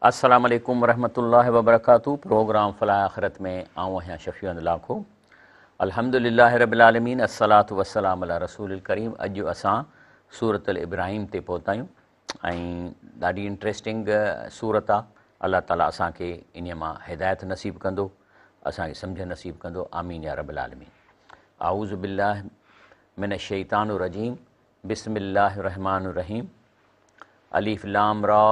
السلام عليڪم ورحمة الله وبرڪاته پروگرام فلاح آخرت ۾ آئون آهيان شفيع احمد لاکو. الحمد لله رب العالمين الصلاة والسلام علي رسول الڪريم. اڄ اسان سورة الابراهيم تي پهتا آهيون ۽ ڏاڍي انٽريسٽنگ سورت آ. الله تعالي اسان کي انهي مان هدايت نصيب ڪندو، اسان کي سمجهه نصيب ڪندو، آمين يا رب العالمين. اعوذ بالله من الشيطان الرجيم، بسم الله الرحمن الرحيم. الف لام را،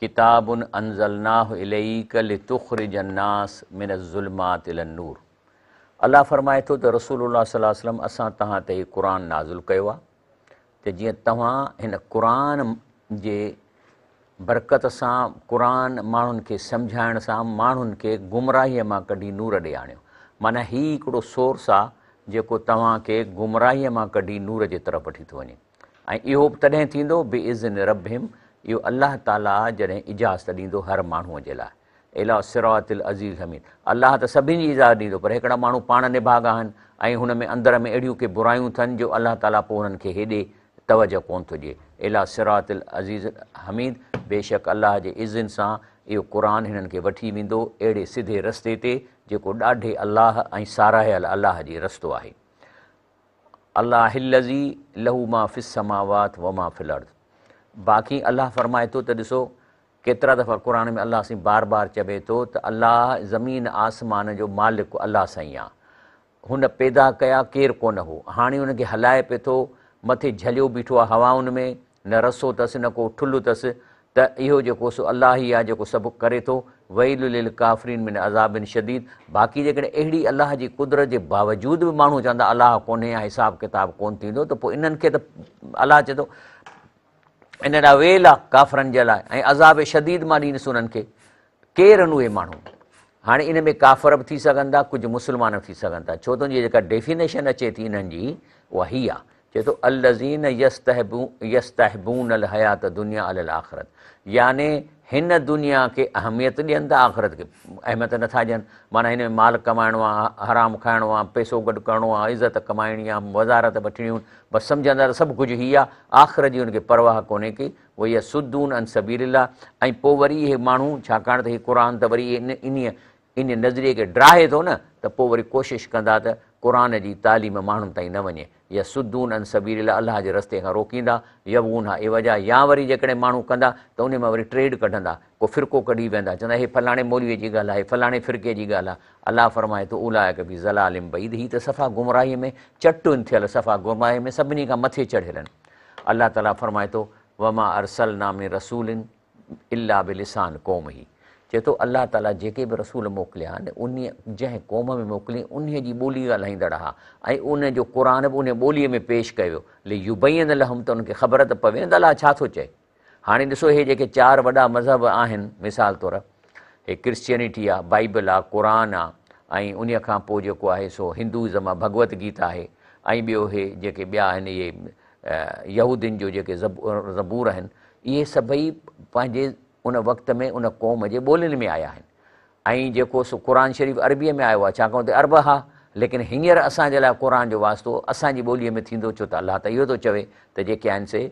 ڪتاب انزلناه اليک لتخرج الناس من الظلمات الي النور. الله فرمائي ٿو ته رسول الله صلي الله عليه وسلم اسان توهان تي هي قرآن نازل ڪيو آهي ته جيئن توهان هن قرآن جي برڪت سان قرآن ماڻهن کي سمجهائڻ سان ماڻهن کي گمراهيء مان ڪڍي نور ڏي آڻيو. معنيٰ هي هڪڙو سورس آ جيڪو توهان کي گمراهيء مان ڪڍي نور جي طرف وٺي ٿو وڃي ۽ اهو به تڏهن ٿيندو باذن ربهم، اهو الله تعاليٰ جڏهن اجازت ڏيندو هر ماڻهوء جي لاء. الي صراط العزيز الحميد، الله ته سڀني جي اجازت ڏيندو پر هڪڙا ماڻهو پاڻ نڀاڳا آهن ۽ هن ۾ اندر ۾ اهڙيون ڪي برايون اٿن جو الله تعاليٰ پوء انهن کي هيڏي توجه ڪونه ٿو ڏئي. الي صراط العزيز الحميد، بيشڪ الله جي اذن سان اهو قرآن هنن کي وٺي ويندو اهڙي سڌي رستي تي جيڪو ڏاڍي الله ۽ ساراهيل الله جي رستو آهي. الله الذي له ما في السماوات وما في الارض. باقي الله فرمائي ٿو ته ڏسو ڪيترا دفعا قرآن ۾ الله سائين بار بار چوي ٿو ته الله زمين آسمان جو مالڪ الله سائين آ، هن پيدا ڪيا ڪير ڪونه هو، هاڻي ان کي هلائي پئي ٿو، مٿي جهليو بيٺو آ هوائن ۾، نه رسو اٿس نه ڪو ٺلهه اٿس، ته اهو جيڪو سو الله ئي آ جيڪو سڀ ڪري ٿو، ويل للڪافرين من عذاب شديد. باقي جيڪڏهن اهڙي الله جي قدرت جي باوجود به ماڻهو چوندا الله ڪونهي يا حساب ڪتاب ڪونه ٿيندو ته پوء انهن کي ته الله چئي ٿو ان لاء ويل آ ڪافرن جي لاء ۽ عذاب شديد مان ڏيندس انهن کي. ڪير آهن اهي ماڻهو؟ هاڻي ان ۾ ڪافر به ٿي سگهن ٿا، ڪجهه مسلمان به ٿي سگهن ٿا، ڇو ته ان جي جيڪا ڊيفينيشن اچي ٿي انهن جي اها هي آ، چئي ٿو الذين يستحبون الحيات الدنيا علي الاخرت، يعني هن دنيا کي اهميت ڏين ٿا آخرت کي اهميت نٿا ڏين، معنيٰ هن ۾ مال ڪمائڻو آ، حرام کائڻو آ، پئسو گڏ ڪرڻو آ، عزت ڪمائڻي آ، وزارت وٺڻيون، بس سمجهندا ته سڀ ڪجهه هي آ، آخرت جي ان کي پرواهه ڪونهي ڪي. ويصدون عن سبيل الله، ۽ پوء وري اهي ماڻهو ڇاڪاڻ ته هي قرآن ته وري انهيء نظريي کي ڊاهي ٿو نه ته پوء وري ڪوشش ڪندا ته قرآن جي تعليم ماڻهن تائين نه وڃي. يصدون عن سبيل الله، الله جي رستي کان روڪيندا، يبغونها عوجا، يا وري جيڪڏهن ماڻهو ڪندا ته انهي مان وري ٽريڊ ڪڍندا، ڪو فرقو ڪڍي ويندا، چوندا هي فلاڻي مولويء جي ڳالهه آهي، هي فلاڻي فرقي جي ڳالهه آهي. الله فرمائي ٿو اولئڪ في ضلال بعيد، هي ته صفا گمراهيء ۾ چٽ ٿيل، صفا گمراهيء ۾ سڀني کان مٿي چڙهيل آهن. الله تعاليٰ فرمائي ٿو وما ارسلنا من رسول الا بلسان قومه، چئي ٿو الله تعاليٰ جيڪي به رسول موڪليا آهن انهيء جنهن قوم ۾ موڪلي انهيء جي ٻولي ڳالهائيندڙ ها ۽ ان جو قرآن به انهيء ٻوليء ۾ پيش ڪيو ويو، ليبين لهم، ته انهن کي خبر ته پوي نه ته الله ڇا ٿو چئي. هاڻي ڏسو اهي جيڪي چار وڏا مذهب آهن مثال طور هي ڪرسچينٽي آ، بائيبل آ، قرآن آ ۽ انهيء کان پوء جيڪو آهي سو هندوازم آ، ڀڳوت گيتا آهي ۽ ٻيو اهي جيڪي ٻيا آهن اهي يهودين جو جيڪي زبور آهن، اهي سڀئي پنهنجي ان وقت ۾ ان قوم جي ٻولين ۾ آيا آهن ۽ جيڪو سو قرآن شريف عربيء ۾ آيو آهي ڇاڪاڻ اتي عرب ها، ليڪن هينئر اسان جي لاء قرآن جو واسطو اسان جي ٻوليء ۾ ٿيندو ڇو ته الله ته اهو ٿو چوي ته جيڪي آهن سي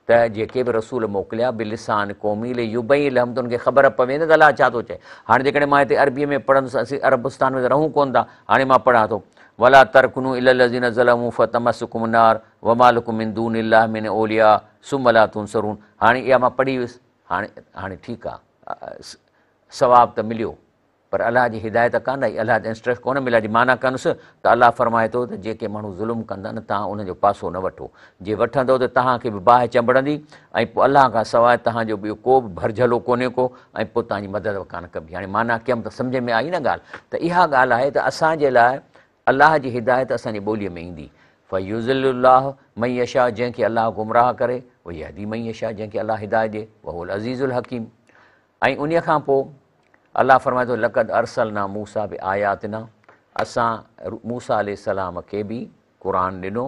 ته جيڪي به رسول موڪليا بلسان قومي ليبين لهم، ته ان کي خبر پوي نه ته الله ڇا ٿو چئي. هاڻي جيڪڏهن مان هتي عربيء ۾ پڙهندس، اسين عربستان ۾ ته رهون ڪونه ٿا، هاڻي مان پڙهان ٿو ولا ترڪنوا الي الذين ظلموا فتمسڪم النار وما لڪم من دون الله من اولياء ثم لا تنصرون. هاڻي اها مان پڙهي ويس، هاڻي ٺيڪ آ، ثواب ته مليو پر الله جي هدايت ڪانه آئي، الله جا انسٽرڪشن ڪونه مليا، جي معنيٰ ڪنس ته الله فرمائي ٿو ته جيڪي ماڻهو ظلم ڪندا نه توهان انهن جو پاسو نه وٺو، جي وٺندؤ ته توهان کي به باهه چنبڙندي ۽ پوء الله کان سواء توهان جو ٻيو ڪو به ڀرجهلو ڪونهي ڪو ۽ پوء توهان جي مدد به ڪانه ڪبي. هاڻي معنيٰ ڪيم ته سمجهه ۾ آئي نه ڳالهه؟ ته اها ڳالهه آهي ته اسان جي لاء الله جي هدايت اسان جي ٻوليء ۾ ايندي. فيضل الله من يشاء، جنهن کي الله گمراهه ڪري، ويهدي من يشاء، جنهن کي الله هدايت ڏئي، وهو العزيز الحڪيم. ۽ انهيء کان پوء الله فرمائي ٿو لقد ارسلنا موسيٰ بآياتنا، اسان موسيٰ عليه السلام کي به قرآن ڏنو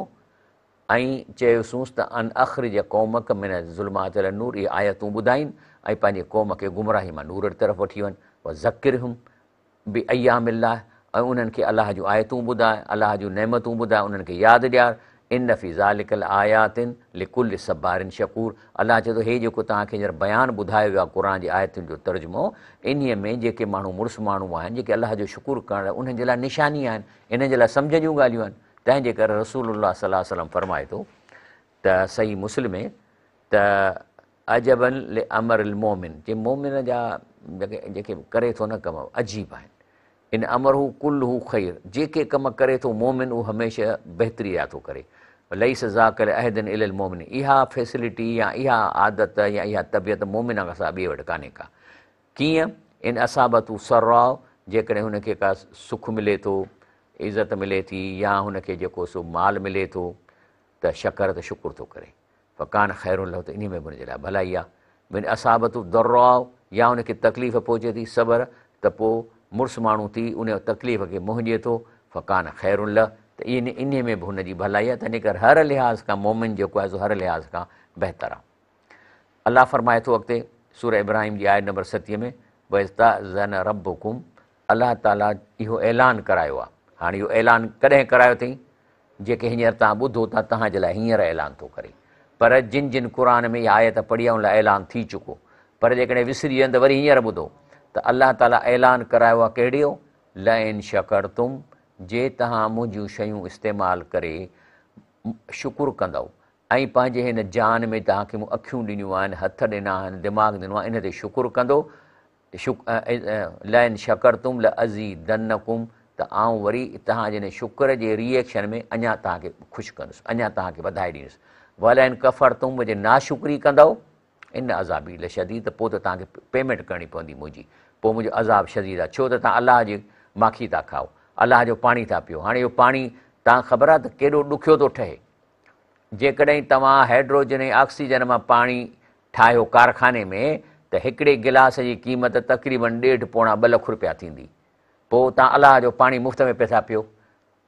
۽ چيوسونس ته ان اخرج قومک من الظلمات الي النور، اهي آيتون ٻڌائين ۽ پنهنجي قوم کي گمراهي مان نور طرف وٺي وڃ، وذڪرهم بايام الله، ۽ انهن کي الله جون آيتون ٻڌاء، الله جون نعمتون ٻڌاء، انهن کي ياد ڏيار، ان في ذلک لآيات لڪل صبار شڪور الله چئي ٿو هي جيڪو توهان کي هينئر بيان ٻڌايو ويو آهي قرآن جي آيتن جو ترجمو انهيء ۾ جيڪي ماڻهو مڙس ماڻهو آهن جيڪي الله جو شڪر ڪرڻ لاء انهن جي لاء نشاني آهن انهن جي لاء سمجهه جون ڳالهيون آهن تنهن جي ڪري رسول الله صلي الله عليه وسلم فرمائي ٿو ته صحيح مسلم ۾ ته عجبا لامر المومن جي مومن جا جيڪي ڪري ٿو نه ڪم عجيب آهن ان امره ڪله خير جيڪي ڪم ڪري ٿو مومن اهو هميشه بهتري جا ٿو ڪري ليس ذاک لاحد الا المومن اها فيسلٽي يا اها عادت يا اها طبيعت مومن کان سواء ٻئي وٽ ڪانهي ڪا ڪيئن ان اصابته سراء جيڪڏهن هن کي ڪا سک ملي ٿو عزت ملي ٿي يا هن کي جيڪو سو مال ملي ٿو ته شڪر ته شڪر ٿو ڪري فڪان خير له ته انهي ۾ به ان جي لاء ڀلائي آهي. وان اصابته ضراء يا ان کي تڪليف پهچي ٿي صبر ته پوء مڙس ماڻهو ٿي ان تڪليف کي منهن ڏئي ٿو فڪان خير له ته انهي ۾ به هن جي ڀلائي آهي. تنهن ڪري هر لحاظ کان مؤمن جيڪو آهي سو هر لحاظ کان بهتر آهي. الله فرمائي ٿو اڳتي سورة ابراهيم جي آيت نمبر 27 ۾ واذ تاذن ربڪم الله تعالي اهو اعلان ڪرايو آهي. هاڻي اهو اعلان ڪڏهن ڪرايو اٿئي؟ جيڪي هينئر توهان ٻڌو ٿا توهان جي لاء هينئر اعلان ٿو ڪري. پر جن جن قرآن ۾ اها آيت پڙهي آهي ان لاء اعلان ٿي چڪو. پر جيڪڏهن وسري وين ته وري هينئر ٻڌو ته الله تعالي اعلان ڪرايو آهي ڪهڙيو؟ لئن شڪرتم جي توهان منهنجيون شيون استعمال ڪري شڪر ڪندؤ ۽ پنهنجي هن جان ۾ توهان کي مون اکيون ڏنيون آهن، هٿ ڏنا آهن، دماغ ڏنو آهي ان تي شڪر ڪندو لئن شڪرتم لازيدنڪم ته آئون وري توهان جي ان شڪر جي ري ايڪشن ۾ اڃا توهان کي خوش ڪندس، اڃا توهان کي وڌائي ڏيندس. ولئن ڪفرتم جي ناشڪري ڪندؤ ان عذابي لشديد ته پوء ته توهان کي پيمينٽ ڪرڻي پوندي منهنجي، پوء منهنجو عذاب شديد آهي، ڇو ته توهان الله جي ماکي ٿا کائو، الله جو پاڻي ٿا پيئو، هاڻي اهو پاڻي توهان کي خبر آهي ته ڪيڏو ڏکيو ٿو ٺهي، جيڪڏهن توهان هائڊروجن ۽ آڪسيجن مان پاڻي ٺاهيو ڪارخاني ۾ ته هڪڙي گلاس جي قيمت تقريبن ڏيڍ پوڻا ٻه لک روپيا ٿيندي. پوء توهان الله جو پاڻي مفت ۾ پيا ٿا پيو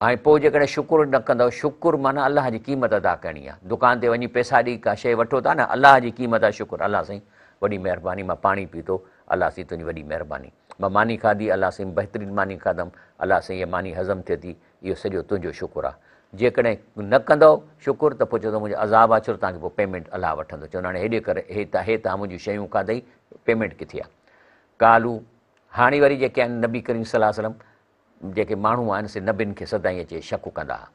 ۽ پوء جيڪڏهن شڪر نه ڪندؤ، شڪر معنيٰ الله جي قيمت ادا ڪرڻي آهي. دڪان تي وڃي پئسا ڏئي ڪا شيء وٺو ٿا نه، الله جي قيمت آهي شڪر، الله سائين وڏي مهرباني مان پاڻي پيتو، الله سائين تنهنجي وڏي مهرباني. مان ماني کاڌي، الله سائين بهترين ماني کاڌم، الله سائين هيء ماني هضم ٿئي ٿي، اهو سڄو تنهنجو شڪر آهي. جيڪڏهن نه ڪندؤ شڪر ته پوء چوندو منهنجو عذاب آهي ڇو ته توهان کي پوء پيمينٽ الله وٺندو. چوندو هاڻي هيڏي ڪر هي هي توهان منهنجون شيون کاڌئي پيمينٽ ڪٿي آهي. قالو هاڻي وري جيڪي آهن نبي ڪريم صلي الله عليه وسلم جيڪي ماڻهو آهن سي نبين کي سدائين اچي شڪ ڪندا ها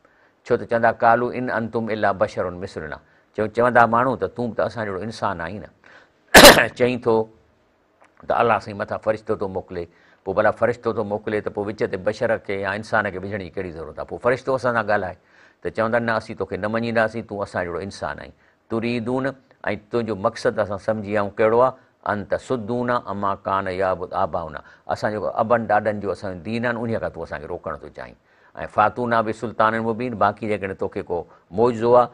ڇو ته چوندا قالو ان انتم الا بشر مثلنا چوندا ماڻهو ته تون به ته اسان جهڙو انسان آهين نه چئين ٿو ته الله سائين مٿان فرشتو ٿو موڪلي، پوء ڀلا فرشتو ٿو موڪلي ته پوء وچ تي بشر کي يا انسان کي وجهڻ جي ڪهڙي ضرورت آهي، پوء فرشتو اسان سان ڳالهائي ته چوندا نه اسين توکي نه مڃينداسين، تون اسان جهڙو انسان آهين، تريدون ۽ تنهنجو مقصد اسان سمجهي ويا آهيون ڪهڙو آهي، ان تصدونا عما ڪان يعبد آباؤنا اسان جيڪو ابن ڏاڏن جو اسان جو دين آهي انهيء کان تون اسان کي روڪڻ ٿو چاهين ۽ فاتونا بسلطان مبين باقي جيڪڏهن توکي ڪو معجزو آهي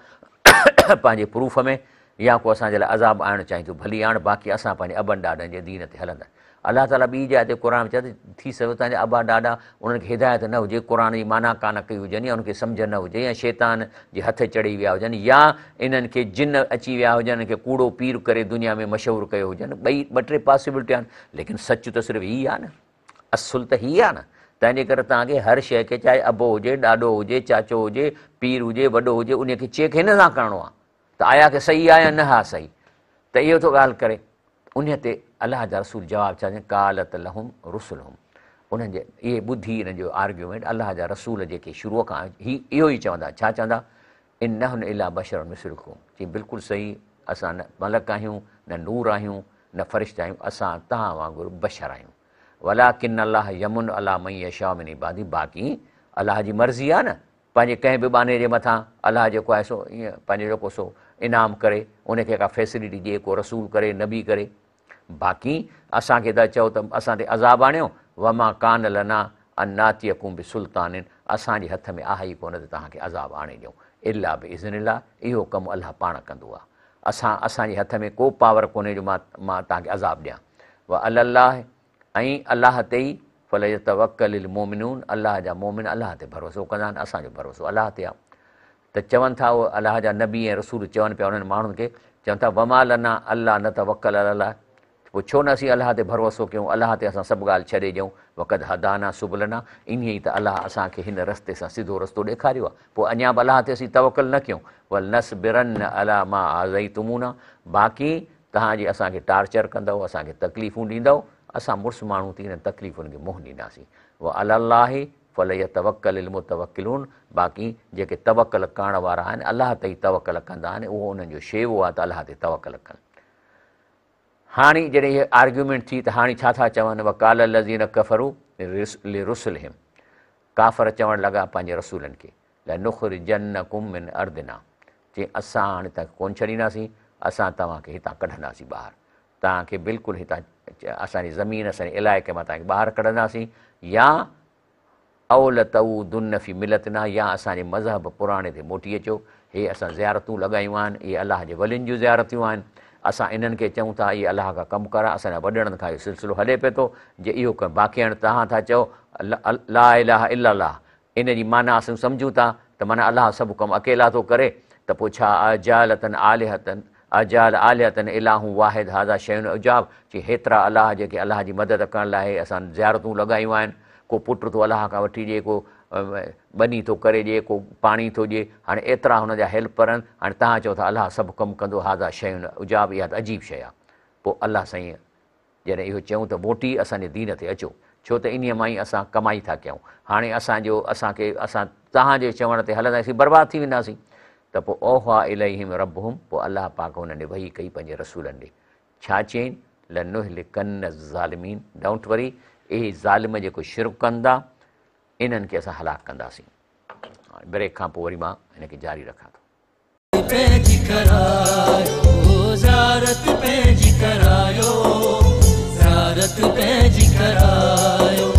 پنهنجي پروف ۾ يا ڪو اسان جي لاء عذاب آڻڻ چاهين ٿو ڀلي آڻ باقي اسان پنهنجي ابن ڏاڏن جي دين تي هلندا. الله تعاليٰ ٻي جاء تي قرآن ۾ چئي ٿو ٿي سگهي ٿو توهان جا ابا ڏاڏا انهن کي هدايت نه هجي قرآن جي معنيٰ ڪانه ڪئي هجن يا انهن کي سمجهه نه هجي يا شيطان جي هٿ چڙهي ويا هجن يا انهن کي جن اچي ويا هجن انهن کي ڪوڙو پير ڪري دنيا ۾ مشهور ڪيو هجن ٻئي ٻه ٽي پاسيبلٽيون آهن ليڪن سچ ته صرف هي آهي نه اصل ته هي آهي نه تنهن جي ڪري توهان کي هر شيء کي چاهي ابو هجي ڏاڏو هجي چاچو هجي پير هجي وڏو هجي انهي کي چيڪ هن سان ڪرڻو آهي ته آيا ڪي صحيح آهي يا نه آهي صحيح ته اهو ٿو ڳالهه ڪري انهي تي الله جا رسول جواب ڇا ڏين قالت لهم رسلهم انهن جي اهي ٻڌي انهن جو آرگيومينٽ الله جا رسول جيڪي شروع کان هي اهو ئي چوندا ڇا چوندا ان نحن الا بشر مثلڪم چي بلڪل صحيح اسان نه ملڪ آهيون نه نور آهيون نه فرشتا آهيون اسان توهان وانگر بشر آهيون ولڪن الله يمن علي من يشاء من عباده باقي الله جي مرضي آهي نه پنهنجي ڪنهن به ٻانهي جي مٿان الله جيڪو آهي سو ائين پنهنجو جيڪو سو انعام ڪري ان کي ڪا فيسلٽي ڏئي ڪو رسول ڪري نبي ڪري باقي اسان کي ٿا چئو ته اسان تي عذاب آڻيو وما ڪان لنا ان ناتيڪم بسلطان اسان جي هٿ ۾ آهي ئي ڪونه ته توهان کي عذاب آڻي ڏيون الا باذن الله اهو ڪم الله پاڻ ڪندو آهي اسان اسان جي هٿ ۾ ڪو پاور ڪونهي جو مان مان توهان کي عذاب ڏيان وعلي الله ۽ الله تي ئي فليتوڪل المومنون الله جا مومن الله تي ڀروسو ڪندا آهن اسان جو ڀروسو الله تي آهي ته چون ٿا اهي الله جا نبي ۽ رسول چون پيا انهن ماڻهن کي چون ٿا وما لنا الا نتوڪل علي الله پوء ڇو نه اسين الله تي ڀروسو ڪيون، الله تي اسان سڀ ڳالهه ڇڏي ڏيون، وقد هدانا سبلنا، انهيء ئي ته الله اسان کي هن رستي سان سڌو رستو ڏيکاريو آهي، پوء اڃا به الله تي اسين توڪل نه ڪيون، ولنصبرن علي ما آذيتمونا، باقي توهان جي اسان کي ٽارچر ڪندؤ، اسان کي تڪليفون ڏيندؤ، اسان مڙس ماڻهو ٿي انهن تڪليفن کي منهن ڏينداسين، وعلي الله فليتوڪل المتوڪلون، باقي جيڪي توڪل ڪرڻ وارا آهن، الله تي ئي توڪل ڪندا آهن، اهو انهن جو شيوو آهي ته الله تي توڪل ڪن. هاڻي جڏهن هيء آرگيومينٽ ٿي ته هاڻي ڇا ٿا چون، وقال الذين ڪفروا لرسلهم، ڪافر چوڻ لڳا پنهنجي رسولن کي، لنخرجنڪم من ارضنا، چي اسان هاڻي توهان کي ڪونه ڇڏينداسين، اسان توهان کي هتان ڪڍنداسين ٻاهر، توهان کي بلڪل هتان اسان جي زمين، اسان جي علائقي مان توهان کي ٻاهر ڪڍنداسين، يا او لتعودن في ملتنا يا اسان جي مذهب پراڻي تي موٽي اچو، هي اسان زيارتون لڳايون آهن، اهي الله جي ولين جون زيارتيون آهن، اسان انهن کي چئون ٿا اهي الله کان ڪم ڪرا، اسان جا وڏڙن کان اهو سلسلو هلي پيو ٿو، جي اهو ڪم باقي هاڻي توهان ٿا چئو لا اله الا الله ان جي معنيٰ اسين سمجهون ٿا ته معنيٰ الله سڀ ڪم اڪيلا ٿو ڪري ته پوء ڇا اجعلتن آلهتن اجعل آلهة اله واحد هذا شيء عجاب چي هيترا الله جيڪي الله جي مدد ڪرڻ لاء اسان زيارتون لڳايون آهن ڪو پٽ ٿو الله کان وٺي ڏئي ڪو ٻني ٿو ڪري ڏئي ڪو پاڻي ٿو ڏئي هاڻي ايترا هن جا هيلپر آهن هاڻي توهان چئو ٿا الله سڀ ڪم ڪندو هذا شيء عجاب اها ته عجيب شيء آهي پوء الله سائين جڏهن اهو چيون ته موٽي اسان جي دين تي اچو، ڇو ته انهيء مان ئي اسان ڪمائي ٿا ڪيون. هاڻي اسان جو اسان کي اسان توهان جي چوڻ تي هلنداسين برباد ٿي وينداسين. ته پوء اوحيٰ اليهم ربهم پوء الله پاڪ انهن ڏي وحي ڪئي پنهنجي رسولن ڏي. ڇا چيائين؟ لنهلڪن الظالمين don't وري اهي ظالم جيڪو شرڪ ڪن ٿا انهن کي اسان هلاڪ ڪنداسين. هاڻي بريڪ کان پوء وري مان هن کي جاري رکان ٿو. پنهنجي ڪرايو زيارت پنهنجي ڪرايو زيارت پنهنجي ڪرايو.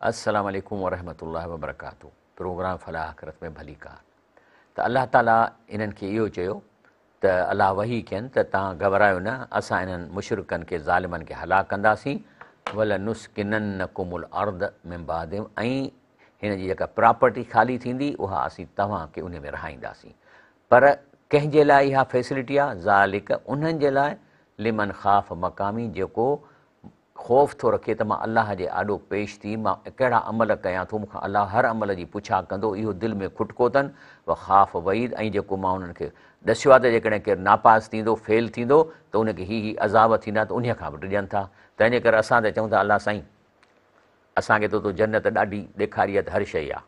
السلام عليڪم ورحمة الله وبرڪاته پروگرام فلاح آخرت ۾ ڀليڪار ته الله تعالي انهن کي اهو چيو ته الله وحي ڪين ته توهان گهٻرايو نه اسان انهن مشرڪن کي ظالمن کي هلاڪ ڪنداسين ولنسڪننڪم الارض من بعدهم ۽ هن جي جيڪا پراپرٽي خالي ٿيندي اها اسين توهان کي ان ۾ رهائينداسين پر ڪنهن جي لاء اها فيسلٽي آهي ذالڪ انهن جي لاء لمن خاف مقامي جيڪو خوف ٿو رکي ته مان الله جي آڏو پيش ٿي مان ڪهڙا عمل ڪيان ٿو، مون کان الله هر عمل جي پڇا ڪندو، اهو دل ۾ کٽڪو اٿن، وخاف وعيد ۽ جيڪو مان انهن کي ڏسيو آهي ته جيڪڏهن ڪير ناپاس ٿيندو، فيل ٿيندو، ته ان کي هي هي عذاب ٿيندا ته انهيء کان به ڊڄن ٿا، تنهنجي ڪري اسان ته چئون ٿا الله سائين! اسان کي ته تو جنت ڏاڍي ڏيکاري آهي ته هر شيء آهي،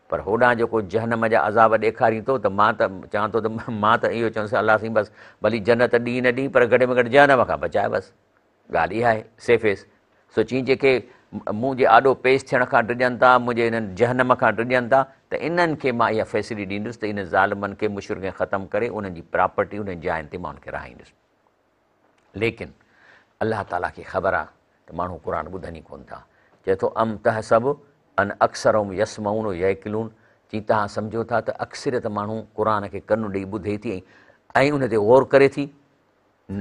پر هوڏانهن جيڪو جهنم جا عذاب ڏيکارين ٿو ته مان ته چوان ٿو ته مان ته اهو چوندس الله سائين بس ڀلي جنت ڏين نه ڏين پر گهٽ ۾ گهٽ جهنم کان بچاء بس. ڳالهه اها آهي سيفيس سو چين جيڪي مون جي آڏو پيش ٿيڻ کان ڊڄن ٿا، منهنجي انهن جهنم کان ڊڄن ٿا ته انهن کي مان اها فيصلي ڏيندس ته انهن ظالمن کي مشرڪن کي ختم ڪري انهن جي پراپرٽي انهن جاين تي مان انهن کي رهائيندس. ليڪن الله تعاليٰ کي خبر آهي ته ماڻهو قرآن ٻڌن ئي ڪونه ٿا. چئي ٿو ام تحسب ان اڪثرهم يسمعون يعقلون چي توهان سمجهو ٿا ته اڪثريت ماڻهو قرآن کي ڪن ڏئي ٻڌي ٿي ۽ ان تي غور ڪري ٿي؟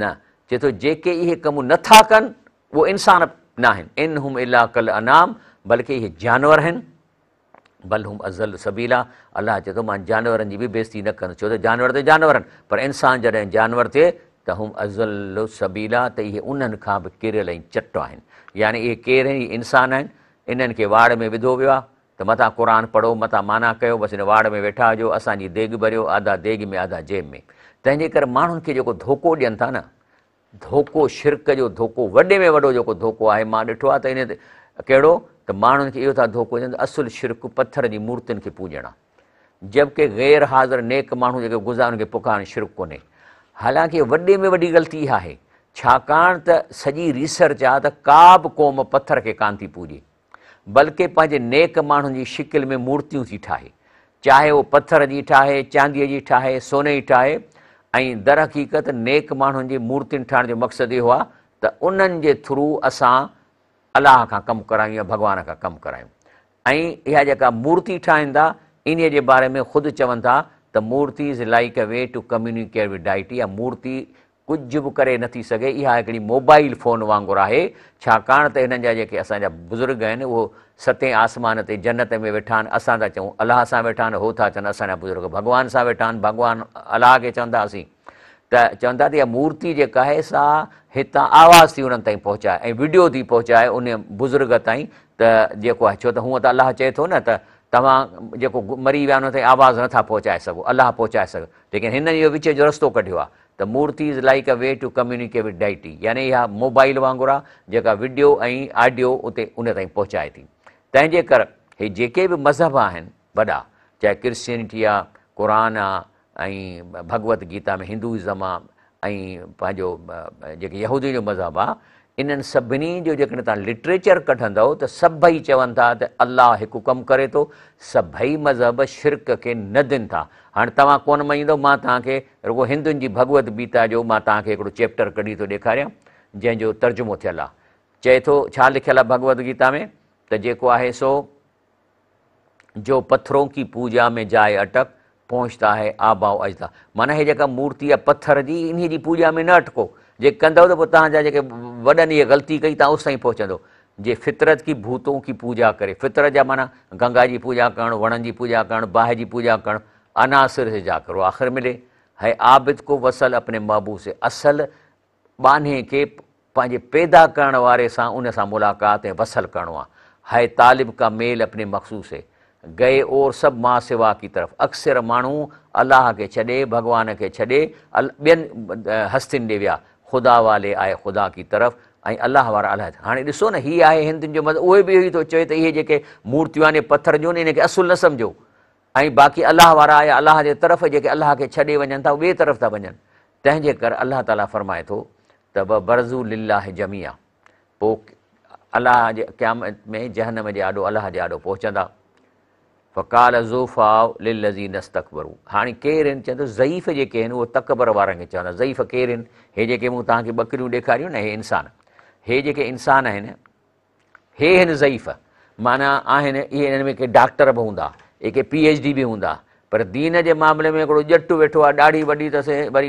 نه، چئي ٿو جيڪي اهي ڪم نه ٿا ڪن اهي انسان ناهن، ان هم الا ڪالانعام بلڪه اهي جانور آهن، بل هم اضل سبيلا الله چئي ٿو مان جانورن جي به بيعزتي نه ڪندس ڇو ته جانور ته جانور آهن پر انسان جڏهن جانور ٿئي ته هم اضل سبيلا ته اهي انهن کان به ڪريل ۽ چٽ آهن يعني اهي ڪير آهن اهي انسان آهن انهن کي واڙ ۾ وڌو ويو آهي ته متان قرآن پڙهو، متان معنيٰ ڪيو، بس هن واڙ ۾ ويٺا هجو، اسان جي ديڳ ڀريو، آڌا ديڳ ۾ آڌا جيب ۾. تنهن جي ڪري ماڻهن کي جيڪو ڌوڪو ڏين ٿا نه، ڌوڪو، شرڪ جو ڌوڪو، وڏي ۾ وڏو جيڪو ڌوڪو آهي، مان ڏٺو آهي ته ان تي ڪهڙو ته ماڻهن کي اهو ٿا ڌوڪو ڏين ته اصل شرڪ پٿر جي مورتين کي پوڄڻ آهي. جبڪه غير حاضر نيڪ ماڻهو جيڪي گذارن انهن کي پڪارڻ شرڪ ڪونهي. حالانڪه وڏي ۾ وڏي غلطي اها آهي، ڇاڪاڻ ته سڄي ريسرچ آهي ته ڪا به قوم پٿر کي ڪانه ٿي پوڄي. بلڪه پنهنجي نيڪ ماڻهن جي شڪل ۾ مورتيون ٿي ٺاهي، چاهي اهو پٿر جي ٺاهي، چانديء جي ٺاهي، سوني جي ٺاهي ۽ درحقيقت نيڪ ماڻهن جي مورتين ٺاهڻ جو مقصد اهو آهي ته انهن جي ٿرو اسان الله کان ڪم ڪرايون يا ڀڳوان کان ڪم ڪرايون ۽ اها جيڪا مورتي ٺاهين ٿا انهيء جي باري ۾ خود چون ٿا ته مورتي is like a way to communicate with deity يا مورتي ڪجهه به ڪري نٿي سگهي. اها هڪڙي موبائل فون وانگر آهي، ڇاڪاڻ ته هنن جا جيڪي اسان جا بزرگ آهن اهو ستين آسمان تي جنت ۾ ويٺا آهن. اسان ٿا چئون الله سان ويٺا آهن، هو ٿا چون اسان جا بزرگ ڀڳوان سان ويٺا آهن، ڀڳوان الله کي چون ٿا اسين ته چون ٿا ته اها مورتي جيڪا آهي سا هتان آواز ٿي انهن تائين پهچائي ۽ وڊيو ٿي پهچائي ان بزرگ تائين ته جيڪو آهي، ڇو ته هونء ته الله چئي ٿو نه ته توهان جيڪو مري ويا انهن تائين آواز نٿا پهچائي سگهو، الله پهچائي سگهي، ليڪن هنن اهو وچ جو رستو ڪڍيو آهي ته مورتي is like a way to communicate with deity, يعني اها موبائل وانگر آهي جيڪا وڊيو ۽ آڊيو اتي ان تائين پهچائي ٿي. تنهن جي ڪر هي جيڪي به مذهب آهن وڏا، چاهي ڪرسچينٽي آهي، قرآن آهي ۽ ڀڳوت گيتا ۾ هندوازم آهي ۽ پنهنجو جيڪي يهودين جو مذهب آهي، انهن سڀني جو جيڪڏهن توهان لٽريچر ڪڍندؤ ته سڀئي چون ٿا ته الله هڪ ڪم ڪري ٿو، سڀئي مذهب شرڪ کي ندين ٿا. هاڻي توهان ڪونه مڃيندؤ، مان توهان کي رڳو هندن جي ڀڳوت گيتا جو مان توهان کي هڪڙو چيپٽر ڪڍي ٿو ڏيکاريان جنهن جو ترجمو ٿيل آهي. چئي ٿو، ڇا لکيل آهي ڀڳوت گيتا ۾ ته جيڪو آهي سو جو پٿرون ڪي پوجا ۾ جائي اٽڪ پهچتا هي آباء اجدا، معنيٰ هي جيڪا مورتي آهي پٿر جي انهي جي پوڄا ۾ نه اٽڪو، جي ڪندؤ ته پوء توهان جا جيڪي وڏن اهي غلطي ڪئي توهان اوستائين پهچندو. جي فطرت ڪي ڀوتون ڪي پوجا ڪري، فطرت جا معنيٰ گنگا جي پوڄا ڪرڻ، وڻن جي پوڄا ڪرڻ، باهه جي پوڄا ڪرڻ، عناصر سي جا ڪرو آخر ملي، هي عابد ڪو وصل اپني محبوب سي، اصل ٻانهي کي پنهنجي پيدا ڪرڻ واري سان ان سان ملاقات ۽ وصل ڪرڻو آهي. هي طالب ڪا ميل اپني مقصود سي گئي اور سڀ ما سوا ڪي طرف، اڪثر ماڻهو الله کي ڇڏي، ڀڳوان کي ڇڏي ٻين هستين ڏي ويا، خدا والي آئي خدا ڪي طرف ۽ الله وارا الله. هاڻي ڏسو نه هي آهي هندن جو مذهب، اهي به اهو ئي ٿو چوي ته اهي جيڪي مورتيون آهن پٿر جون انهن کي اصل نه سمجهو ۽ باقي الله وارا آيا الله جي طرف، جيڪي الله کي ڇڏي وڃن ٿا اهي ٻئي طرف ٿا وڃن. تنهن جي ڪر الله تعاليٰ فرمائي ٿو ته وبرزوا لله جميعا، پوء الله جي قيامت ۾ جهنم جي آڏو الله جي آڏو پهچندا. فقال الضعفاء للذين استڪبروا، هاڻي ڪير آهن؟ چوندو ضعيف جيڪي آهن اهي تڪبر وارن کي چوندا. ضعيف ڪير آهن؟ هي جيڪي مون توهان کي ٻڪريون ڏيکاريون نه، هي انسان، هي جيڪي انسان آهن هي هن ضعيف معنيٰ آهن، اهي انهن ۾ ڪي ڊاڪٽر به هوندا، اهي ڪي پي ايڇ ڊي به هوندا، پر دين جي معاملي ۾ هڪڙو ڄٽ ويٺو آهي، ڏاڙهي وڏي اٿس، وري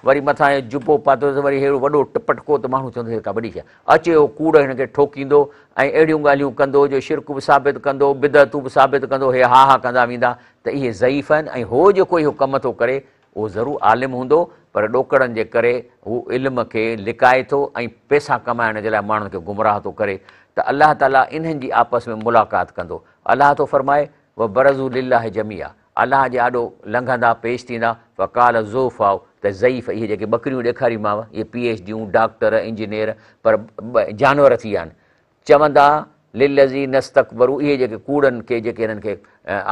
وري مٿان هي جبو پاتو اٿس، وري ههڙو وڏو پٽڪو ته ماڻهو چوندو هي ڪا وڏي شيء آهي. اچي اهو ڪوڙ هن کي ٺوڪيندو ۽ اهڙيون ڳالهيون ڪندو جو شرڪ به ثابت ڪندو، بدعتون به ثابت ڪندو، هي ها ها ڪندا ويندا ته اهي ضعيف آهن ۽ هو جيڪو اهو ڪم ٿو ڪري اهو ضرور عالم هوندو پر ڏوڪڙن جي ڪري هو علم کي لڪائي ٿو ۽ پئسا ڪمائڻ جي لاء ماڻهن کي گمراهه ٿو ڪري ته الله تعاليٰ انهن جي آپس ۾ ملاقات ڪندو. الله ٿو فرمائي، وبرزوا لله جميعا الله جي آڏو لنگهندا، پيش ٿيندا، فقال الضعفاء ته ضعيف اهي جيڪي ٻڪريون ڏيکاريمانو اهي پي ايڇ ڊيون، ڊاڪٽر، انجنيئر پر جانور ٿي ويا آهن، چوندا، للذين استڪبروا اهي جيڪي ڪوڙن کي جيڪي هنن کي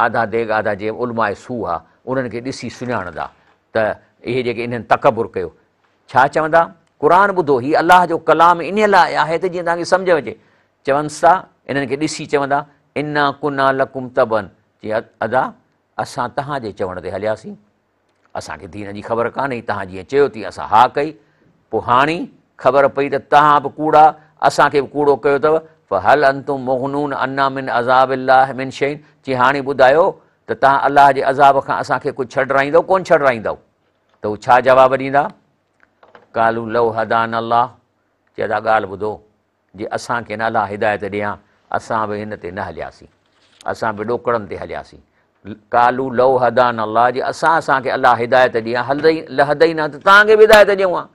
آڌا ديڳ آڌا جيب علماء سوء ها انهن کي ڏسي سڃاڻندا ته اهي جيڪي انهن تڪبر ڪيو ڇا چوندا قرآن ٻڌو هي الله جو ڪلام انهي لاء آهي ته جيئن توهان کي سمجهه ۾ اچي چونس ٿا انهن کي ڏسي چوندا انا ڪنا لڪم تبعا چي ادا اسان توهان جي چوڻ تي هلياسين اسان کي دين جي خبر ڪانه هئي، توهان جيئن چيو تيئن اسان ها ڪئي، پوء هاڻي خبر پئي ته توهان به ڪوڙا، اسان کي به ڪوڙو ڪيو اٿو، فهل انتم مغنون عنا من عذاب الله من شيء، چي هاڻي ٻڌايو ته توهان الله جي عذاب کان اسان کي ڪجهه ڇڏرائيندؤ ڪونه ڇڏرائيندؤ؟ ته هو ڇا جواب ڏيندا؟ قالوا لو هدانا الله، چي ادا ڳالهه ٻڌو، جي اسان کي نه الله هدايت ڏي ها، اسان به هن تي نه هلياسين، اسان به ڏوڪڙن تي هلياسين. قالوا لو هدانا الله، جي اسان کي الله هدايت ڏي ها، لهدينا ته توهان کي به هدايت ڏيون ها.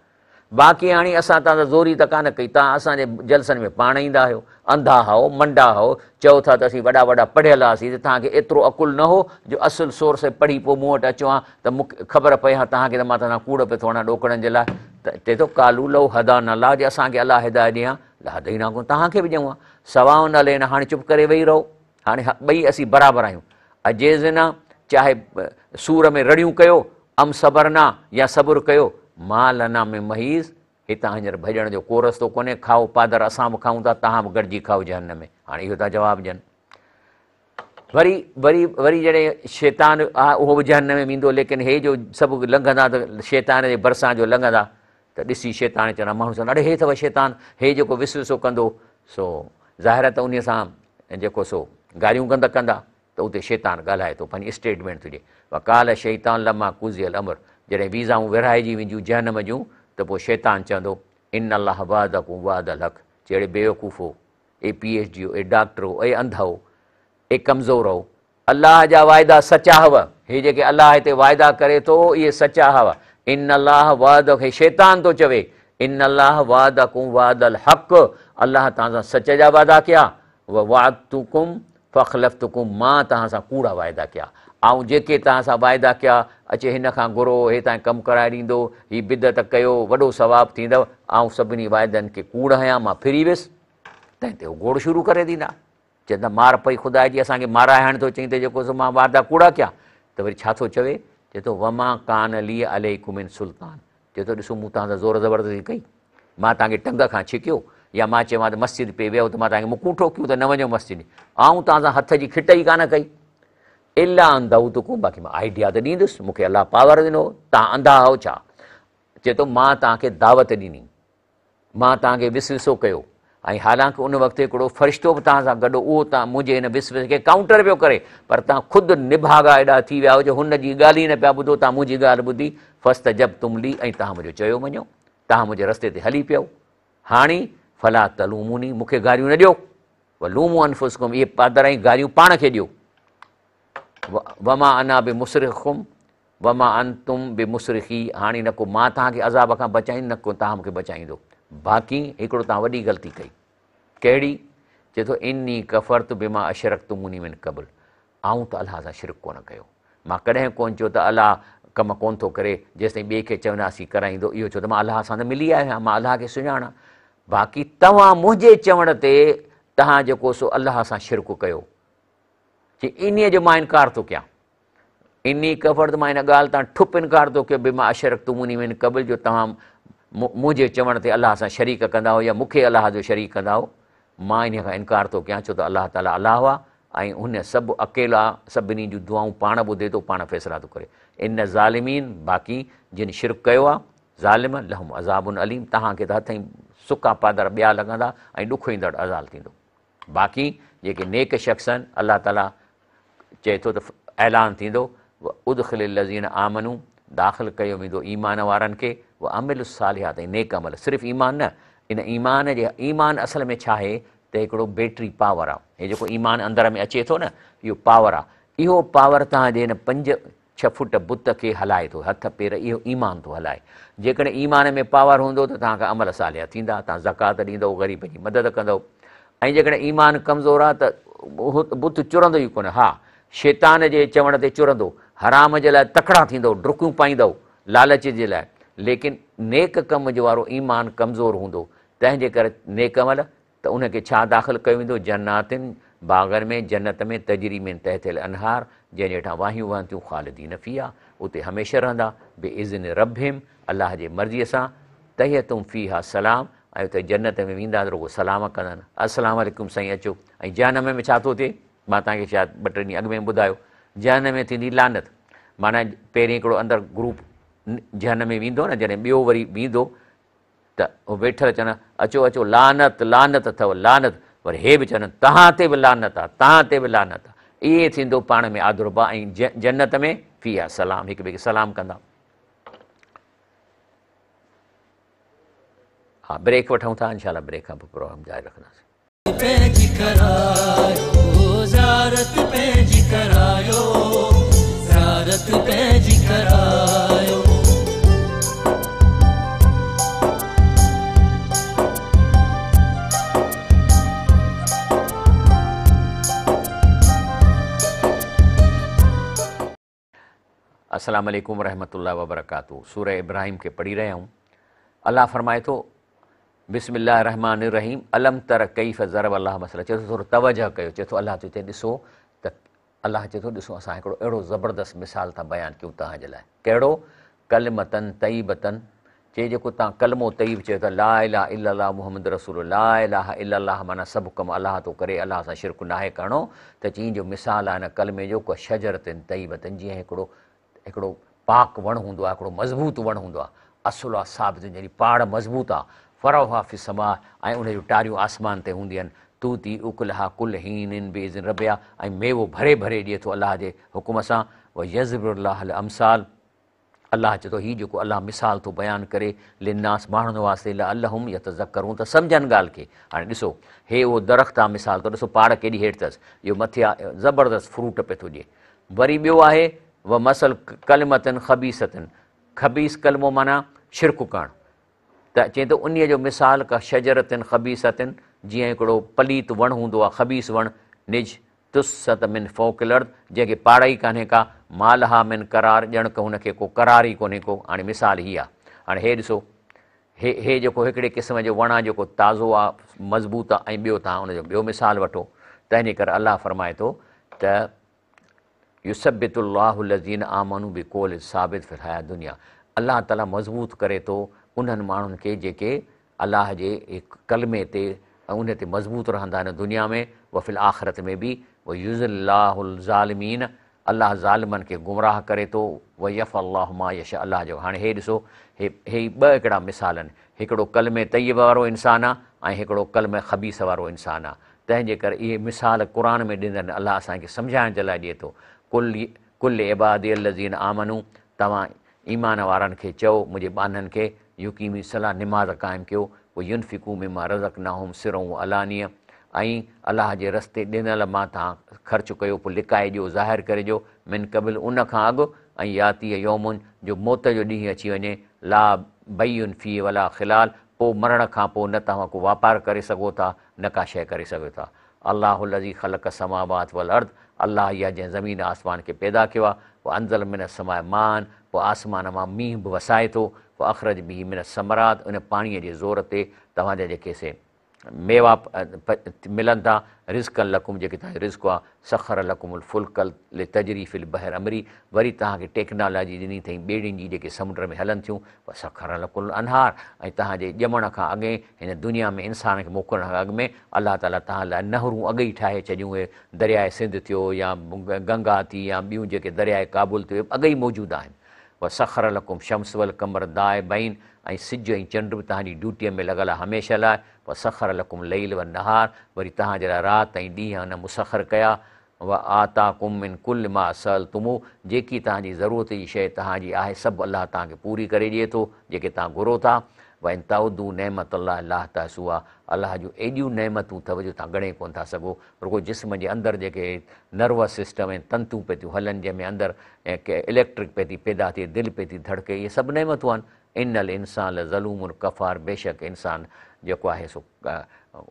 باقي هاڻي اسان توهان سان زوري ته ڪانه ڪئي، توهان اسان جي جلسن ۾ پاڻ ايندا آهيو، انڌا هئو، منڊا هئو، چئو ٿا ته اسين وڏا وڏا پڙهيل هئاسين ته توهان کي ايترو عقل نه هو جو اصل سورس پڙهي پوء مون وٽ اچو ها ته مون کي خبر پئي ها توهان کي ته مان توهان سان ڪوڙ پيو ٿو هڻان ڏوڪڙن جي لاء. ته چئي ٿو قالوا لو هدانا الله، جي اسان کي الله هدايت ڏي ها، لهديناڪم، توهان کي به ڏيون ها. سواء علينا، هاڻي چپ ڪري ويهي رهو، هاڻي ٻئي اسين برابر آهيون. اجزعنا، چاهي سور ۾ رڙيون ڪيو، ام صبرنا، يا صبر ڪيو، ما لنا من محيص، هتان هينئر ڀڄڻ جو ڪو رستو ڪونهي، کائو پادر اسان به کائون ٿا، توهان به گڏجي کائو جهنم ۾. هاڻي اهو ٿا جواب ڏين. وري وري وري جڏهن شيطان اهو به جهنم ۾ ويندو، ليڪن هي جو سڀ لنگهندا ته شيطان جي ڀرسان جو لنگهندا ته ڏسي شيطان چوندا، ماڻهو چوندا اڙي هي اٿو شيطان، هي جيڪو وسوسو ڪندو سو ظاهر آهي ته انهي سان جيڪو سو گاريون گند ڪندا ته اتي شيطان ڳالهائي ٿو، پنهنجي اسٽيٽمينٽ ٿو ڏئي. وقال الشيطان لما قضي الامر، جڏهن ويزائون ورهائجي وينديون جهنم جون ته پوء شيطان چوندو، ان الله وعدڪم وعد الحق، چي اڙي بيوقوفو، اي پي ايڇ ڊي اي ڊاڪٽرو، اي انڌو، اي ڪمزورو، الله جا واعدا سچا هئا، هي جيڪي الله هتي واعدا ڪري ٿو اهي سچا هئا. ان الله وعد، هي شيطان ٿو چوي، ان الله وعدڪم وعد الحق، الله توهان سان سچ جا وعدا ڪيا، ووعدتڪم فاخلفتڪم، مان توهان سان ڪوڙا واعدا ڪيا، آئون جيڪي توهان سان واعدا ڪيا، اچي هن کان گهرو، هي توهان کي ڪم ڪرائي ڏيندو، هي بدعت ڪيو، وڏو ثواب ٿيندو، آئون سڀني واعدن کي ڪوڙ هنيا، مان ڦري ويس، تنهن تي هو گوڙ شروع ڪري ڏيندا، چوندا مار پئي خدا جي، اسان کي مارائي هاڻي ٿو چئين ته جيڪو سو مان واعدا ڪوڙا ڪيا، ته وري ڇا ٿو چوي، چئي ٿو وما ڪان لي عليڪم من سلطان، چئي ٿو ڏسو مون توهان سان زور زبردستي ڪئي، مان توهان کي ٽنگ کان ڇڪيو، يا مان چيو ته مسجد پئي ويو ته مان توهان کي مڪون ٺوڪيون ته نه وڃو مسجد، آئون توهان سان هٿ جي کٽ ئي ڪانه ڪئي، الا ان دعوتڪم، باقي مان آئيڊيا ته ڏيندس، مون کي الله پاور ڏنو، توهان انڌا آهيو ڇا؟ چئي ٿو مان توهان کي دعوت ڏني، مان توهان کي وسوسو ڪيو، ۽ حالانڪه ان وقت هڪڙو فرشتو به توهان سان گڏ هو، اهو توهان منهنجي هن وسوسي کي ڪائونٽر پيو ڪري، پر توهان خود نڀاڳا ايڏا ٿي ويا آهيو جو هن جي ڳالهه ئي نه پيا ٻڌو، توهان منهنجي ڳالهه ٻڌي فاستجبتم لي، ۽ توهان منهنجو چيو مڃيو، توهان منهنجي رستي تي هلي پيو، هاڻي فلا تلوموني، مون کي گاريون نه ڏيو، ولوموا انفسڪم، اهي پادر ۽ گاريون پاڻ کي ڏيو، وما انا بمصرخڪم وما انتم بمصرخي، هاڻي نه ڪو مان توهان کي عذاب کان بچائيندس نه ڪو توهان مون کي بچائيندو، باقي هڪڙو توهان وڏي غلطي ڪئي، ڪهڙي؟ چئي ٿو اني ڪفرت بما اشرڪتموني من قبل، آئون ته الله سان شرڪ ڪونه ڪيو، مان ڪڏهن ڪونه چيو ته الله ڪم ڪونه ٿو ڪري، جيستائين ٻئي کي چونداسين ڪرائيندو، اهو ڇو ته مان الله سان ته ملي آيو آهيان، مان الله کي سڃاڻان، باقي توهان منهنجي چوڻ تي توهان جيڪو سو الله سان شرڪ ڪيو، چي انهيء جو مان انڪار ٿو ڪيان، اني ڪفرت، مان ان ڳالهه تان ٺپ انڪار ٿو ڪيان، بما اشرڪتموني من قبل، جو توهان منهنجي چوڻ تي الله سان شريڪ ڪندا هئو يا مون کي الله جو شريڪ ڪندا هئو، مان انهيء کان انڪار ٿو ڪيان، ڇو ته الله تعاليٰ الله آهي ۽ هن سڀ اڪيلا سڀني جون دعائون پاڻ ٻڌي ٿو، پاڻ فيصلا ٿو ڪري. ان الظالمين، باقي جن شرڪ ڪيو آهي، ظالم، لهم عذاب اليم، توهان کي ته هٿ ۽ سڪا پادر ٻيا لڳندا ۽ ڏکوئيندڙ عذاب ٿيندو. باقي جيڪي نيڪ شخص آهن، الله تعاليٰ چئي ٿو ته اعلان ٿيندو، وادخل الذين آمنوا، داخل ڪيو ويندو ايمان وارن کي، وعملوا الصالحات، ۽ نيڪ عمل، صرف ايمان نه، ان ايمان جي، ايمان اصل ۾ ڇا آهي ته هڪڙو بيٽري پاور آهي، هي جيڪو ايمان اندر ۾ اچي ٿو نه، اهو پاور آهي، اهو پاور توهان جي هن 5 6 فوٽ بت کي هلائي ٿو، هٿ پير اهو ايمان ٿو هلائي. جيڪڏهن ايمان ۾ پاور هوندو ته توهان کان عمل صالح ٿيندا، توهان زڪوات ڏيندؤ، غريب جي مدد ڪندؤ. ۽ جيڪڏهن ايمان ڪمزور آهي ته بت چرندو ئي ڪونه. ها، شيطان جي چوڻ تي چرندو، حرام جي لاء تڪڙا ٿيندؤ، ڊڪون پائيندؤ لالچ جي لاء، ليڪن نيڪ ڪم جو وارو ايمان ڪمزور هوندو، تنهن جي ڪري نيڪ عمل ته ان کي ڇا داخل ڪيو ويندو؟ جنات، باغن ۾، جنت ۾، تجري من تحتها الانهار، جنهن جي هيٺان واهيون وهن ٿيون، خالدين فيها، اتي هميشه رهندا، باذن ربهم، الله جي مرضيء سان، تحيتهم فيها سلام، ۽ اتي جنت ۾ ويندا ته رڳو سلام ڪندن، السلام عليڪم سائين اچو. ۽ جهنم ۾ ڇا ٿو ٿئي؟ مان توهان کي شايد ٻه ٽي ڏينهن اڳ ۾ ٻڌايو، جهنم ۾ ٿيندي لعنت، معنيٰ پهرين هڪڙو اندر گروپ جهنم ۾ ويندو نه، جڏهن ٻيو وري ويندو ته هو ويٺل چون، اچو اچو لعنت لعنت اٿو لعنت، وري هي به چون، توهان تي به لعنت آ، توهان تي به لعنت آ. ائين ٿيندو پاڻ ۾ آدربا ۽ جنت ۾ فيها سلام، هڪ ٻئي کي سلام ڪندا. ها بريڪ وٺون ٿا، انشاء الله بريڪ کان پوء پروگرام جاري رکنداسين. پنهنجي ڪرايو زيارت پنهنجي ڪرايو زيارت پنهنجي ڪرايو. السلام عليڪم ورحمة الله وبرڪاته. سورة ابراهيم کي پڙهي رهيا آهيون. الله فرمائي ٿو بسم الله الرحمن الرحيم الم تر ڪيف ضرب الله مثلا، چئي ٿو ٿورو توجه ڪيو، چئي ٿو الله ٿو چئي ڏسو ته الله چئي ٿو ڏسو اسان هڪڙو اهڙو زبردست مثال ٿا بيان ڪيون توهان جي لاء، ڪهڙو؟ ڪلمتن طيبتن، چئي جيڪو توهان ڪلمو طيب چئو ٿا لا اله الا الله محمد رسول الله، لا اله الا الله معنيٰ سڀ ڪم الله ٿو ڪري، الله سان شرڪ ناهي ڪرڻو، ته چئي جو مثال آهي هن ڪلمي جو ڪشجرتن طيبتن، جيئن هڪڙو هڪڙو پاڪ وڻ هوندو آهي، هڪڙو مضبوط وڻ هوندو آهي، اصل آهي ثابت، جنهن جي پاڙ مضبوط آهي، فرعها في السماء، ۽ ان جون ٽاريون آسمان تي هونديون آهن، تؤتي اڪلها ڪل حين باذن ربها، ۽ ميوو ڀري ڀري ڏئي ٿو الله جي حڪم سان، ويضرب الله الامثال، الله چئي ٿو هي جيڪو الله مثال ٿو بيان ڪري للناس ماڻهن واسطي لعلهم يتذڪرون ته سمجهن ڳالهه کي. هاڻي ڏسو هي اهو درخت آ مثال ٿو ڏسو پاڙ ڪيڏي هيٺ اٿس اهو مٿي آ زبردست فروٽ پئي ٿو ڏئي. وري ٻيو آهي ومثل ڪلمة خبيثة خبيث ڪلمو معنيٰ شرڪ ڪرڻ ته چئي ٿو انهيء جو مثال ڪشجرة خبيثة جيئن هڪڙو پليت وڻ هوندو آ خبيث وڻ نج اجتثت من فوق الارض جنهن کي پاڙ ئي ڪانهي ڪا، ما لها من قرار ڄڻ ڪه هن کي ڪو قرار ئي ڪونهي ڪو، هاڻي مثال هي آ، هاڻي هي ڏسو، هي هي جيڪو هڪڙي قسم جو وڻ آ جيڪو تازو آ، مضبوط آ ۽ ٻيو توهان ان جو ٻيو مثال وٺو، تنهنجي ڪري الله فرمائي ٿو ته يثبت الله الذين آمنوا بقول الثابت في الحياة الدنيا الله تعالي مضبوط ڪري ٿو انهن ماڻهن کي جيڪي الله جي ڪلمي تي ۽ ان تي مضبوط رهندا آهن دنيا ۾ وفي الاخرت ۾ به ويضل الله الظالمين الله ظالمن کي گمراهه ڪري ٿو ويفعل الله ما يشاء الله جو هاڻي هي ڏسو هي هي ٻه هڪڙا مثال آهن هڪڙو ڪلمي طيب وارو انسان آ ۽ هڪڙو ڪلمي خبيث وارو انسان آ تنهن جي ڪري اهي مثال قرآن ۾ ڏنل آهن الله اسان کي سمجهائڻ جي لاء ڏئي ٿو قل قل لعبادي الذين آمنوا توهان ايمان وارن کي چئو، منهنجي ٻانهن کي، يقيموا الصلاة نماز قائم ڪيو، وينفقوا مما رزقناهم سرا وعلانية ۽ الله جي رستي ڏنل مان توهان خرچ ڪيو پوء لڪائي ڏيو ظاهر ڪري ڏيو، من قبل ان کان اڳ، ان ياتي يوم جو موت جو ڏينهن اچي وڃي، لا بيع فيه ولا خلال پوء مرڻ کان پوء نه توهان ڪو واپار ڪري سگهو ٿا نه ڪا شيء ڪري سگهو ٿا. الله الذي خلق السماوات والارض الله ئي آهي جنهن زمين آسمان کي پيدا ڪيو آهي، وانزل من السماء ماء پوء آسمان مان مينهن به وسائي ٿو، فاخرج به من الثمرات ان پاڻيء جي زور تي توهان جا جيڪي سي ميوا ملن ٿا، رزقا لڪم جيڪي توهان جو رزق آهي، سخر لڪم الفلڪ لتجري في البحر امري وري توهان کي ٽيڪنالاجي ڏني اٿئي ٻيڙين جي جيڪي سمنڊ ۾ هلن ٿيون، وسخر لڪم الانهار ۽ توهان جي ڄمڻ کان اڳي هن دنيا ۾ انسان کي موڪلڻ کان اڳ ۾ الله تعاليٰ توهان لاء نهرون اڳ ئي ٺاهي ڇڏيون اهي درياء سنڌ ٿيو يا گنگا ٿي يا ٻيون جيڪي درياء ڪابل ٿيو اهي اڳ ئي موجود آهن. وسخر لڪم الشمس والقمر دائبين ۽ سج ۽ چنڊ به توهان جي ڊيوٽيء ۾ لڳل آهي هميشه لاء. وسخر لڪم الليل والنهار وري توهان جي لاء رات ۽ ڏينهن ان مسخر ڪيا. وآتاڪم من ڪل ما سألتموه جيڪي توهان جي ضرورت جي شيء توهان جي آهي سڀ الله توهان کي پوري ڪري ڏئي ٿو جيڪي توهان گهرو ٿا. وان تعدوا نعمت الله لا تحصوها الله جون ايڏيون نعمتون اٿو جو توهان ڳڻي ڪونه ٿا سگهو. رڳو جسم جي اندر جيڪي نروس سسٽم ۽ تنتون پئي ٿيون هلن جنهن ۾ اندر اليڪٽرڪ پئي ٿي پيدا ٿئي دل پئي ٿي ڌڙڪي اهي سڀ نعمتون آهن. ان الانسان لظلوم ڪفار بيشڪ انسان جيڪو آهي سو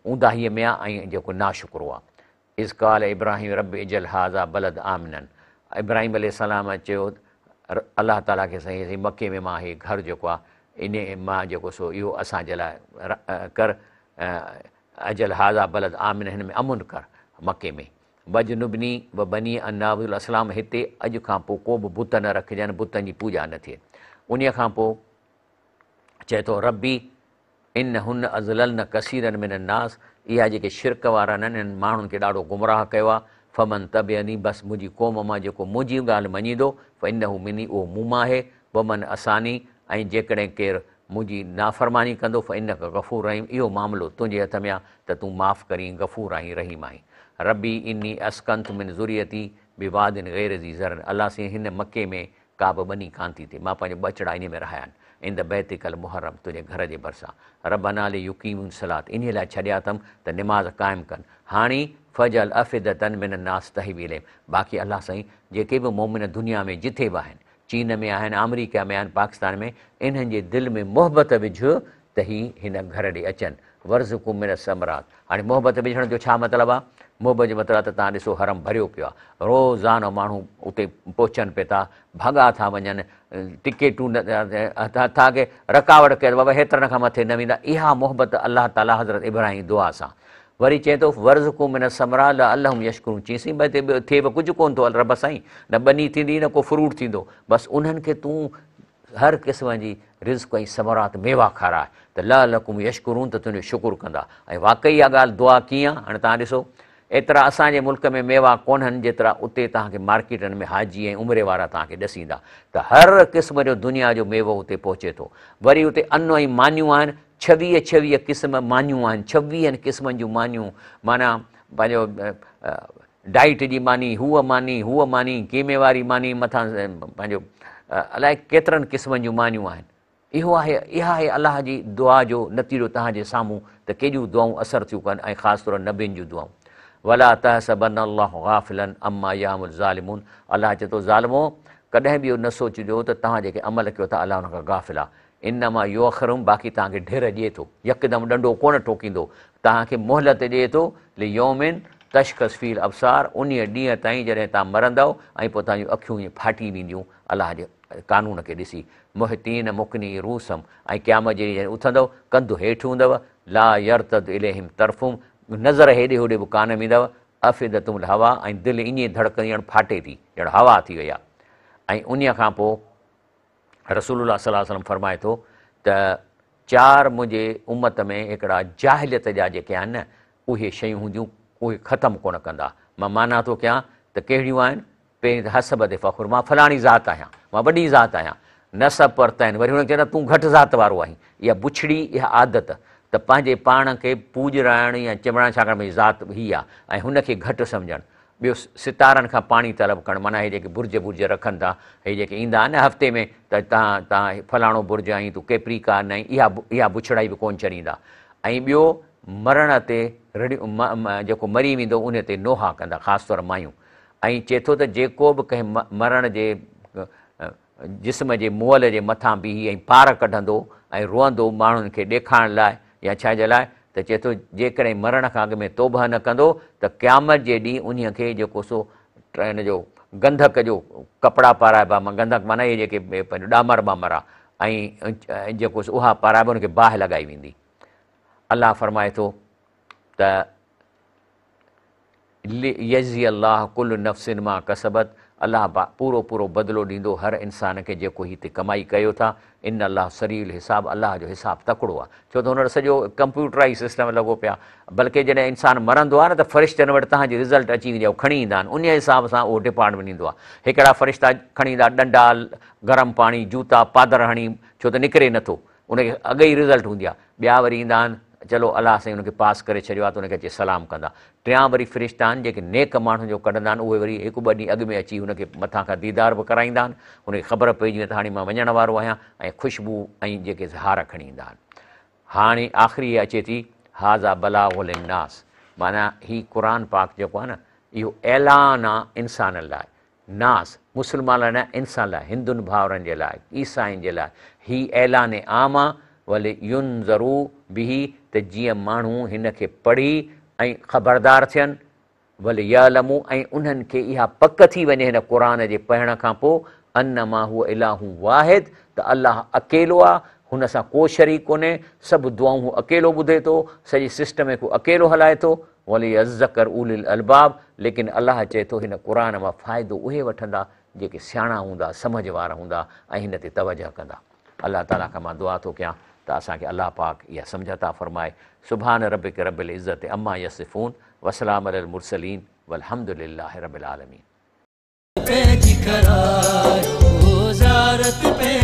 اونداهيء ۾ آهي ۽ جيڪو ناشڪرو آهي. اذ قال ابراهيم رب اجعل هذا بلد آمنا ابراهيم عليه السلام چيو الله تعالي کي سائين سائين مڪي ۾ مان هي گهر جيڪو آهي انهي مان جيڪو سو اهو اسان جي لاء ڪر اجعل هذا بلد آمنا هن ۾ امن ڪر مڪي ۾ واجنبني وبني ان نعبد الاصنام هتي اڄ کان پوء ڪو به بت نه رکجن بتن جي پوڄا نه ٿئي انهي کان پوء چئي ٿو ربي انهن اضللن ڪثيرا من الناس اها جيڪي شرڪ وارا آهن انهن ماڻهن کي ڏاڍو گمراهه ڪيو آهي فمن تبعني بس منهنجي قوم مان جيڪو منهنجي ڳالهه مڃيندو فانه مني اهو مون مان آهي ومن عصاني ۽ جيڪڏهن ڪير منهنجي نافرماني ڪندو فانڪ غفور رحيم اهو معاملو تنهنجي هٿ ۾ آهي ته تون معاف ڪرين غفور آهين رحيم آهين ربي اني اسڪنت من ذريتي بواد غير ذي زرع الله سائين هن مڪي ۾ ڪابه ٻني ڪانه ٿي ٿئي، مان پنهنجا ٻچڙا انهيء ۾ رهايا آهن، عند بيتک المحرم، تنهنجي گهر جي ڀرسان، ربنا ليقيموا الصلوة، انهيء لاء ڇڏيا اٿم ته نماز قائم ڪن، هاڻي فاجعل افئدة من الناس تهوي اليهم، باقي الله سائين جيڪي به مؤمن دنيا ۾ جٿي به آهن، چين ۾ آهن، آمريڪا ۾ آهن، پاڪستان ۾، انهن جي دل ۾ محبت وجهه ته هي هن گهر ڏي اچن، وارزقهم من الثمرات، هاڻي محبت وجهڻ جو ڇا مطلب آ؟ محبت جو مطلب آ ته توهان ڏسو حرم ڀريو پيو آ، روزانو ماڻهو اتي پهچن پئي ٿا، ڀڳا ٿا وڃن، ٽڪيٽون توهان کي رڪاوٽ ڪيل بابا هيترن کان مٿي نه ويندا، اها محبت الله تعاليٰ حضرت ابراهيم جي دعا سان وري چئي ٿو وارزقهم من الثمرات لعلهم يشڪرون چيائين سائين ٻئي تي ٿئي به ڪجهه ڪونه ٿو رب سائين نه ٻني ٿيندي نه ڪو فروٽ ٿيندو بس انهن کي تون هر قسم جي رزق ۽ ثمرات ميوا کاراء ته لعلڪم يشڪرون ته تنهنجو شڪر ڪندا ۽ واقعي اها ڳالهه دعا ڪيئن آ هاڻي توهان ڏسو ايترا اسان جي ملڪ ۾ ميوا ڪونهن جيترا اتي توهان کي مارڪيٽن ۾ حاجي ۽ عمري وارا توهان کي ڏسيندا ته هر قسم جو دنيا جو ميوو اتي پهچي ٿو وري اتي ان ۽ مانيون آهن ڇويهه ڇويهه قسم مانيون آهن ڇويهن قسمن جون مانيون معنيٰ پنهنجو ڊائيٽ جي ماني، هوء ماني، هوء ماني، قيمي واري ماني، مٿان پنهنجو الائي ڪيترن قسمن جون مانيون آهن. اهو آهي، اها آهي الله جي دعا جو نتيجو توهان جي سامهون ته ڪيڏيون دعائون اثر ٿيون ڪن ۽ خاص طور نبين جون دعائون. ولا تحسبن الله غافلا عما يعمل الظالمون الله چئي ٿو ظالمو! ڪڏهن به اهو نه سوچجو ته توهان جيڪي عمل ڪيو ٿا الله ان کان غافل آهي. انما يؤخرهم باقي توهان کي ڍر ڏئي ٿو، يڪدم ڏنڊو ڪونه ٺوڪيندو، توهان کي مهلت ڏئي ٿو، ليوم تشخص فيه الابصار انهيء ڏينهن تائين جڏهن توهان مرندؤ ۽ پوء توهان جون اکيون ائين ڦاٽي وينديون الله جي قانون کي ڏسي، مهطعين مقنعي رؤوسهم ۽ قيامت جي ڏينهن جڏهن اٿندؤ ڪنڌ هيٺ هوندؤ، لا يرتد اليهم طرفهم نظر هيڏي هوڏي به ڪانه ويندؤ، افئدتهم الهواء ۽ دل ائين ڌڙڪندي ڄڻ ڦاٽي ٿي، ڄڻ هوا ٿي وئي آهي ۽ انهيء کان پوء رسول الله صلي الله عليه وسلم فرمائي ٿو ته چار منهنجي امت ۾ هڪڙا جاهليت جا جيڪي آهن نه اهي شيون هونديون اهي ختم ڪونه ڪندا. مان معنيٰ ٿو ڪيان ته ڪهڙيون آهن؟ پهرين ته حسب تي فخر، مان فلاڻي ذات آهيان، مان وڏي ذات آهيان. نسب پر طعن، وري هن کي چوندا تون گهٽ ذات وارو آهين. اها بڇڙي اها عادت ته پنهنجي پاڻ کي پوڄرائڻ يا چنبڙائڻ ڇاڪاڻ منهنجي ذات هي آهي ۽ هن کي گهٽ سمجهڻ. ٻيو ستارن کان پاڻي طلب ڪرڻ معنيٰ هي جيڪي برج برج رکن ٿا هي جيڪي ايندا آهن نه هفتي ۾ ته تان تان فلاڻو برج آهين تون ڪيپريڪارن آهين اها اها بڇڙائي به ڪونه ڇڏيندا ۽ ٻيو مرڻ تي رڙيون جيڪو مري ويندو ان تي نوحا ڪندا خاص طور مايون ۽ چئي ٿو ته جيڪو به ڪنهن مرڻ جي جسم جي مئل جي مٿان بيهي ۽ پار ڪڍندو ۽ روئندو ماڻهن کي ڏيکارڻ لاء يا ڇا جي لاء ته چئي ٿو جيڪڏهن مرڻ کان اڳ ۾ توبهه نه ڪندو ته قيامت جي ڏينهن انهيء کي جيڪو سو هن جو گنڌڪ جو ڪپڙا پارائبا گنڌڪ معنيٰ اهي جيڪي پنهنجو ڏامر ٻامر آ ۽ جيڪو سو اها پارائبا ان کي باهه لڳائي ويندي. الله فرمائي ٿو ته. ليجزي الله ڪل نفس ما ڪسبت الله پورو پورو بدلو ڏيندو هر انسان کي جيڪو هي تي ڪمائي ڪيو ٿا ان الله سريع الحساب الله جو حساب تڪڙو آهي ڇو ته هن وٽ سڄو ڪمپيوٽرائز سسٽم لڳو پيو آهي بلڪه جڏهن انسان مرندو آهي نه ته فرشتن وٽ تهان جي رزلٽ اچي ويندي آهي اهي کڻي ايندا آهن انهي حساب سان اهو ڊپارٽمينٽ ايندو آهي هڪڙا فرشتا کڻي ايندا ڏنڊا گرم پاڻي جوتا پادر هڻي ڇو ته نڪري نٿو ان کي اڳ ئي رزلٽ هوندي آهي. ٻيا وري ايندا آهن، چلو الله سائين ان کي پاس ڪري ڇڏيو آهي ته ان کي اچي سلام ڪندا. ٽيان وري فرشتا آهن جيڪي نيڪ ماڻهن جو ڪڍندا آهن اهي وري هڪ ٻه ڏينهن اڳ ۾ اچي هن کي مٿان کان ديدار به ڪرائيندا آهن. هن کي خبر پئجي ويندي ته هاڻي مان وڃڻ وارو آهيان ۽ خوشبو ۽ جيڪي هار کڻي ايندا آهن. هاڻي آخري هي اچي ٿي هذا بلاغ للناس معنيٰ هي قرآن پاڪ جيڪو آهي نه اهو اعلان آهي انسانن لاء ناس، مسلمان لاء نه، انسان لاء، هندن ڀائرن جي لاء، عيسائين جي لاء، هي اعلان عام آ، ولينذروا به ته جيئن ماڻهو هن کي پڙهي ۽ خبردار ٿين، وليعلموا ۽ انهن کي اها پڪ ٿي وڃي هن قرآن جي پڙهڻ کان پوء، انما هو اله واحد ته الله اڪيلو آ، هن سان ڪو شريڪ ڪونهي، سڀ دعائون هو اڪيلو ٻڌي ٿو، سڄي سسٽم کي هو اڪيلو هلائي ٿو، وليذڪر اولو الالباب ليڪن الله چئي ٿو هن قرآن مان فائدو اهي وٺندا جيڪي سياڻا هوندا، سمجهه وارا هوندا ۽ هن تي توجه ڪندا. الله تعالي کان مان دعا ٿو ڪيان ته اسان کي الله پاڪ اها سمجهه عطا فرمائي. سبحان ربک رب العزت عما يصفون وسلام علي المرسلين والحمد لله رب العالمين. پنهنجي ڪرايو زيارت پنهنجي.